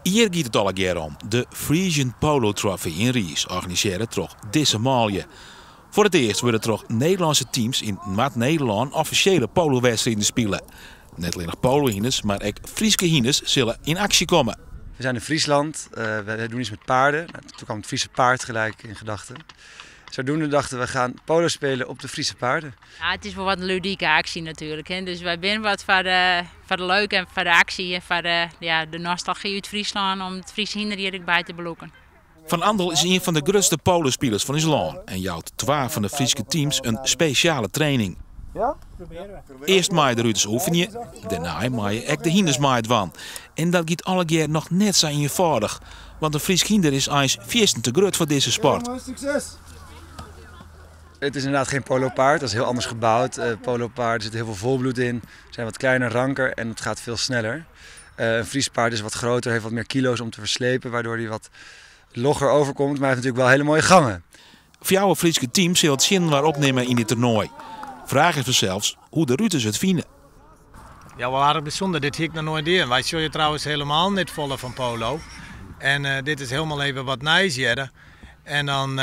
Hjir giet it allegear om, de Frisian Polo Trophy yn Riis, organisearre troch dizze manlju. Foar it earst wurde troch Nederlânske teams yn Noard-Nederlân offisjele polowedstriden spile. Net allinnich polohynders, mar ek Fryske hynders sille yn aksje komme. We zijn in Friesland, we doen iets met paarden. Nou, toen kwam het Friese paard gelijk in gedachten. Zodoende dachten we gaan polo spelen op de Friese paarden. Ja, it is wol wat in ludike aksje natuerlik. Hè. Dus wy binne wat foar de leuk en foar de aksje en foar de, ja, de nostalgy út Fryslân om it Fryske hynder hjir ek by te belûken. Van Andel is ien fan de grutste polospilers fan ús lân en jout twa fan de Fryske teams in spesjale training. Earst meie de ruters oefenje, dêrnei meie ek de hynders meidwaan. En dat giet allegear noch net sa ienfâldich, want in Frysk hynder is eins fierstente grut foar dizze sport. Het is inderdaad geen polopaard, dat is heel anders gebouwd. Polopaarden zit heel veel volbloed in, zijn wat kleiner, ranker en het gaat veel sneller. Een Fries paard is wat groter, heeft wat meer kilo's om te verslepen, waardoor hij wat logger overkomt, maar hij heeft natuurlijk wel hele mooie gangen. Fjouwer Fryske teams sille it tsjininoar opnimme yn dit toernoai. Fraach is fansels hoe't de ruters it fine. Ja, wol aardich bysûnder. Dit hie ik noch noait dien. Wy sjogge trouwens helemaal net folle fan polo. En dit is hielendal even wat nijs hjir. En dan,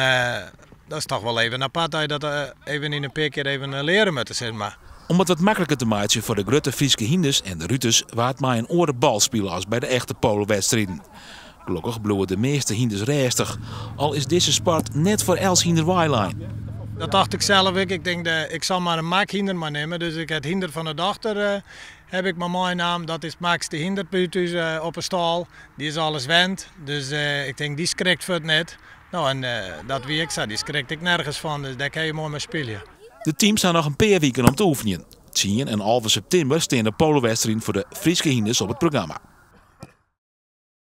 dat is toch wol even apart dat je dat even yn in pear kear even leare moatte, sis mar. Om it wat makliker te meitsjen foar de grutte Fryske hynders en de ruters waard mei in oare bal spile as by de echte polowedstriden. Gelokkich bliuwe de measte hynders rêstich, al is dizze sport net foar elts hynder weilein. Dat tocht ik sels ek. Ik tink, ik sil mar in makhynder meinimme. Dus ik ha it hynder fan de dochter heb ik mar meinaam. Dat is it makste hynder by ús op 'e stâl. Dy is alles wend. Dus ik tink, dy skrikt fuort net. No, en dat wie ek sa. Dy skrikt ek nergens fan. Dus dêr kinne je moai mei spylje. De teams ha noch in pear wiken om te oefenjen. Tsien en 11 septimber stean de polowedstriden foar de Fryske hynders op it programma.